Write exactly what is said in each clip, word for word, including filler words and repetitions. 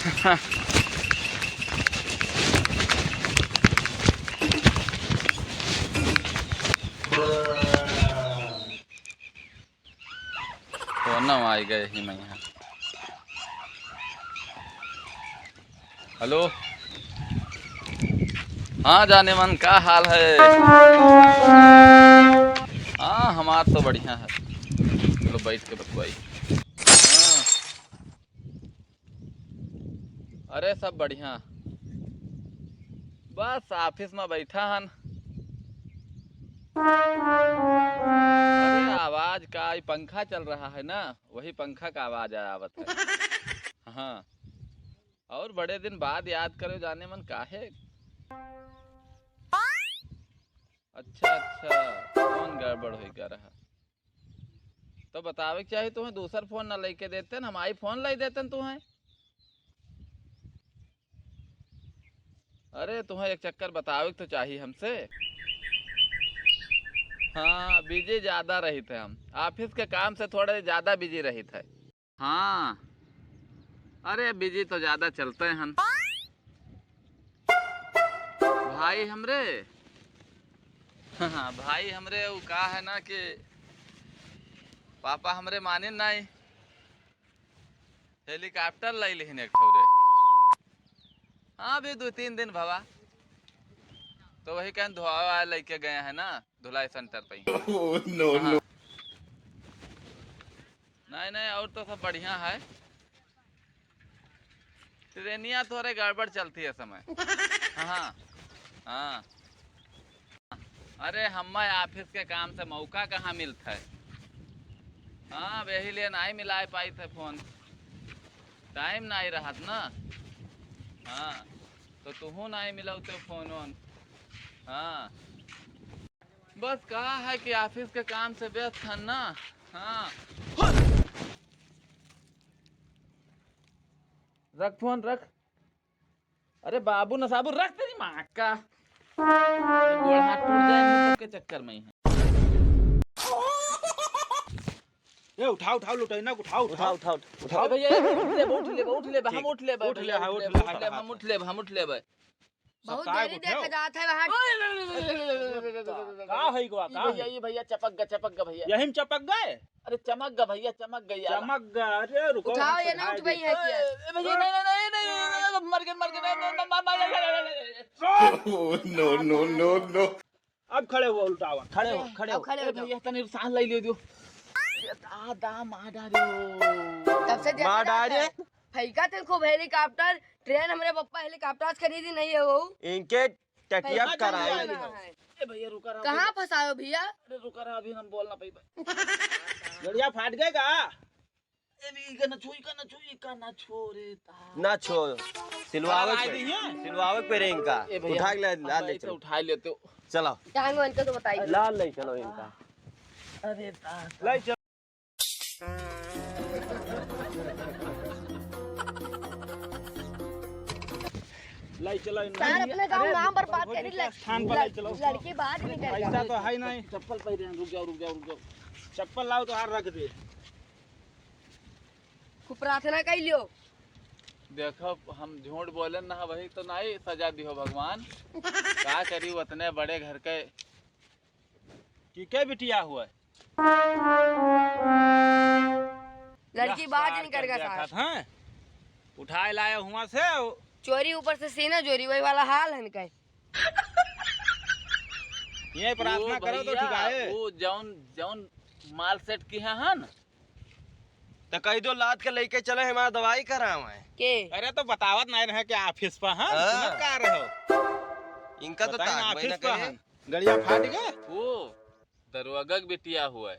फोन ना आई गए ही मैं यहाँ। हेलो, हाँ जाने मन, का हाल है? हाँ, हमार तो बढ़िया है। चलो बैठ के बतवाई। हाँ। अरे सब बढ़िया, बस office में बैठा हन। अरे आवाज का, ई पंखा चल रहा है ना, वही पंखा का आवाज आ-, आवत है। हाँ, और बड़े दिन बाद याद करो जाने मन, काहे? अच्छा अच्छा, कौन गड़बड़ होई गा रहा? तो बतावे के चाही तुम्हें, दूसर फोन ना लेके देते न, हम iPhone लाई देते न तुम्हें। अरे तुम्हें एक चक्कर बतावे के तो चाही हमसे। हाँ, busy ज्यादा रहित है हम, office के काम से थोड़े ज्यादा busy रहित है। हाँ, अरे busy तो ज्यादा चलते हैं हम। भाई हमरे, हाँ, भाई हमरे, वो का है ना कि पापा हमरे मानिन नाई, helicopter लाई लिहिन एक ठौरे। हाँ, अभी दो तीन दिन भवा, तो वही कहें धोआ लेके गए हैं ना धुलाई center पे। Oh, no, हाँ। No। नहीं नहीं, और तो सब बढ़िया है। ट्रेनिया थोड़े गड़बड़ चलती है समय। हाँ, हाँ। अरे हम्मे office के काम से मौका कहाँ मिलत है? हाँ, अब यही लिए नाई मिलाए पाइत है फोन, time नाई रहत ना। हाँ, तो तुहू नाई मिलौते फोन वोन। हाँ, बस का है कि office के काम से व्यस्त हन ना। हाँ, रख फोन, रख। अरे बाबू न साबू, रख तेरी माँ का। गोड़ हाथ टूट जाए इन सबके चक्कर में ही है। ए, उठाओ, उठाओ, लुटैना, उठाओ, उठाओ, उठाओ। उठाओ, उठाओ। ए भैया, ए, उठ ले, उठ ले, उठ ले, हम ठीक। उठ ले, उठ ले, हाँ, उठ ले, उठ ले, हाँ, हम हाँ। उठ ले, हम उठ ले। बहुत सताए देरी को देखा उठाओ। जात है वहाँ। का है गो, ई का भैया, है? ई भैया, चपक गा, चपक गा भैया। यही में चपक गए? अरे चमक गा भैया, चमक गा यार। चमक गा, अरे रुको, उठाओ, हम ये ना चढ़ाए उठबई दे। है क्या? ए, ए भैया, नहीं, नहीं, नहीं, नहीं, नहीं, मर गए, मर गए, नहीं, नहीं, नहीं, मर गए। Oh, no, no, no, no। अब खड़े हो, उल्टावा, खड़े हो, खड़े अब हो। खड़े हो ए जाओ। भैया, तनी सांस ले लियो दियो। ए दादा, मार डालो। तब से देखा मार जाता डाले। है। फेंका थे खूब helicopter, train हमरे पप्पा helicopter से खरीदी नहीं है वो। इनके टटिया फेंका कराई। जाता है। ए भैया, रुका रहा, कहाँ भैया। फंसायो भैया? अरे रुका रहा, अभी हम बोल ना पाई। गड़िया फाट गए का? ए भी, इका ना छू, इका ना छू, इका ना छू रे ता। ना छू। सिलवावे अरे, पे, आई दी है। सिलवावे पे रे इनका। ए भैया, उठा के ला, ला हम ले ऐसे चलो। उठा लेते हो। चलो। टांग वांग के तो बताइए। ला ले चलो इनका। अरे ता, ता। ले चलो। ले चलो इनका। सार अपने गाँव अरे, नाम बर्बाद भौजी करी, के लड़-, स्थान पर ले लड़-, चलो। लड़की बाहर निकल पैसा गई। तो है नहीं। चप्पल पहन, रुक जाओ, रुक जाओ, रुक जाओ। चप्पल लाओ तो हार रख दे। खूब प्रार्थना कर लियो। देखो, हम झूठ बोले ना, वही तो नहीं सजा दिहो भगवान। का करी, उतने बड़े घर के। की के बिटिया हुआ है? लड़की यह बाज सार निकल कर गया गया सार। था, हाँ? उठाए लाए हुआ से। चोरी ऊपर से सीना चोरी, वही वाला हाल है इनका। ये प्रार्थना वो करो तो भैया, ठीक है। वो जौन, जौन माल सेट किहे हन, तो कह दो लाद के लेके चले हमारा दवाई करावे। के? अरे तो बतावत नहीं रहे कि office पर हन, हाँ। सुनत का रहो? इनका तो बताए ना ताकबे office ना पर करे। हन। गड़िया फाट गए। वो दरोगा के बिटिया हुआ है,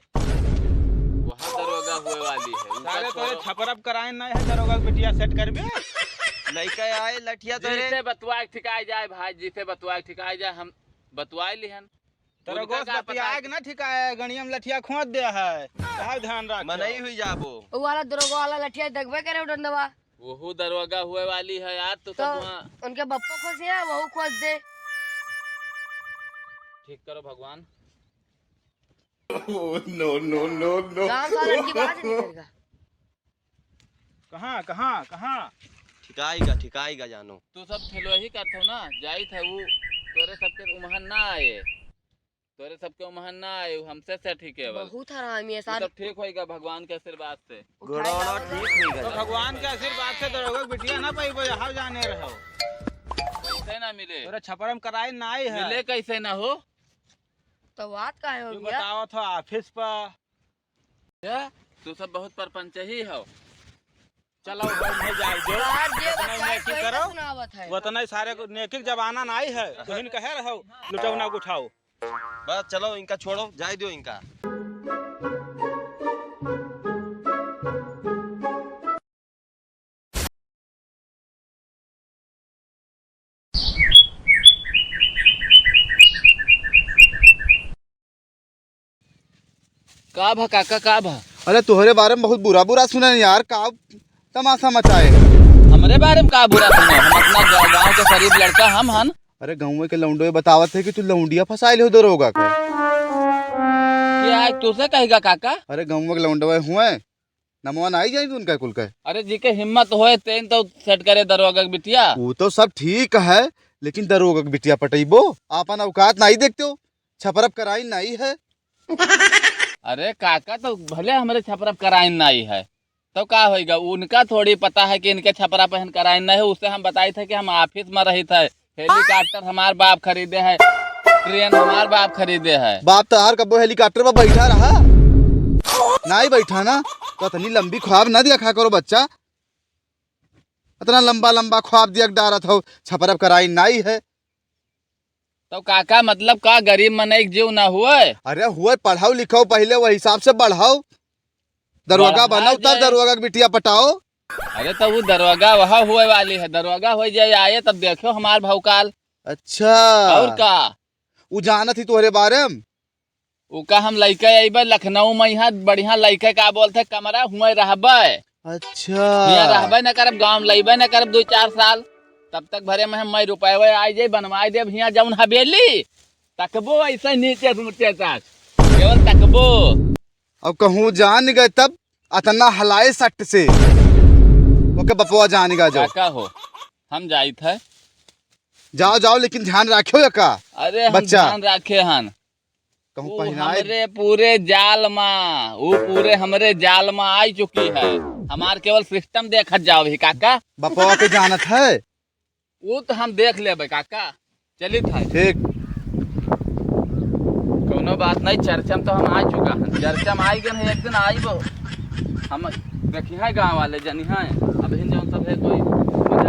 वहाँ दरोगा हुए वाली है। उनका सारे तोरे छोड़ो। छपरप कराए नहीं है, दरोगा के बिटिया सेट करबे। लइका आए लठिया तोरे। जिसे बतवाए ठिकाए जाए भाई, जिसे बतवाए ठिकाए जाए, हम बतवाए लिहन। तोरे उनका गोस का पता बतियाए है? के ना ठिकाए, गणिया में लठिया खोद दे है। का ध्यान रख। मनई हुई जाबो। वो वाला दरोगा वाला लठिया देखबे करे डंडवा। वहू दरोगा हुए वाली है यार, तो तो सब वहाँ उनके बप्पो खोज है, वहू खोज दे। ठीक करो भगवान। Oh, no, no, no, no। गाँव का लड़की बाहर से निकल गया। कहाँ, कहाँ, कहाँ? ठिकाइगा, ठिकाइगा जानो। तू सब खेलो ही करत हो ना, जाइत है उ, तोरे सबके उम्हन ना आए, तोरे सबके उम्हन ना आए, उ हमसे set ही केवल। बहुत हरामी है तू सार। सब ठीक होइगा भगवान के आशीर्वाद से। उठाई गोड़वा लाओ ना। ठीक होइगा तो जानो। भगवान के आशीर्वाद से दरोगा बिटिया ना पाइबो, यहाँ जाने रहो। कैसे ना मिले? तोरे छपरम कराई ना आई है। मिले कैसे ना हो? तो बात काहे हो तू गया? बताओ तो office पर। क्या? तू सब बहुत परपंच ही हो। चलो, घर में जाए दो। यार, जे उतना बच्चा नेकी कहीं करो। सुनावत है। उतना ही सारे को नेकी के जमाना ना आई है। तुहिन कहे रहो, लुटौना को उठाओ। बस चलो, इनका छोड़ो, जाए दो इनका। का भा काका, का भा? अरे, तोहरे बारे में बहुत बुरा बुरा सुने यार, का तमाशा मचाए? हमरे बारे में का बुरा सुने? हम अपना गा-, गाँव के शरीफ लड़का हम हन। अरे, गाँव के लौंडो ये बतावत है कि तू लौंडिया फंसाइले हो दरोगा के। के आज तुसे कहेगा काका? अरे, गाँव के लौंडो हुए, नमवा ना आई जाई उनका कुल के। अरे, जी के हिम्मत होए, तेन तो set करे दरोगा के बिटिया। वो तो सब ठीक है, लेकिन दरोगा के बिटिया पटइबो? आपन औकात नाई देखते हो, छपरप कराइन नाई है। अरे काका, तो भले हमरे छपरप कराइन नाई है, तो का होइगा? उनका थोड़ी पता है कि इनके छपरा पहन कराइन नाई है। उससे हम बताई थे कि हम office में रही थे, helicopter हमार बाप खरीदे है, train हमार बाप खरीदे है। बाप तो हर कब्बो helicopter पर बैठा रहा, नाई बैठा ना, तो इतनी लंबी ख्वाब ना देखा करो बच्चा। इतना लंबा लंबा ख्वाब दिया डारत हो, छपरप कराई नाई है। तो काका, मतलब का गरीब मनई के जीव ना हुए? अरे हुए, पढ़ाओ लिखाओ पहले, वही हिसाब से बढ़ाओ। दरोगा बढ़ा बनाओ, तब जाए। दरोगा के बिटिया पटाओ। अरे तो वो दरोगा वह हुए वाली है, दरोगा हो जाए आए, तब देखो हमार भौकाल। अच्छा। और का? उ जानत ही तोहरे बारे में? उका हम लइके अइबे लखनऊ में, यहाँ बढ़िया लइके का बोलते कमरा हुए रहबे। अच्छा। यहाँ रहबे न करब, गाँव में लइबे न करब दो चार साल। तब तक भरे में हम मैं रुपये आई जाई, बनवाई देब हियाँ जौन हवेली। तकबो ऐसे नीचे से ऊँचे तक, केवल तकबो। अब कहूँ जान गए तब अतना हलाए सट से, ओके बपवा जान गा जाओ। काका हो, हम जाइत है। जाओ, जाओ, लेकिन ध्यान राख्यो या का? अरे हम बच्चा। ध्यान राखे हन। कहूँ ऊ पहिनाए। हमरे पूरे जाल मा, ऊ पूरे हमरे जाल मा आई चुकी है। हमार केवल system देखत जाओ ही काका। बपवा के जानत है। ऊ तो हम देख लेबे काका। चलित है। ठीक। कौनो बात नहीं, चर्चा में तो हम आ चुका है। चर्चा में आई गए हैं, एक दिन आइबो। हम देखी हैं गाँव वाले जनी हैं। अब हिन जौन सब है कोई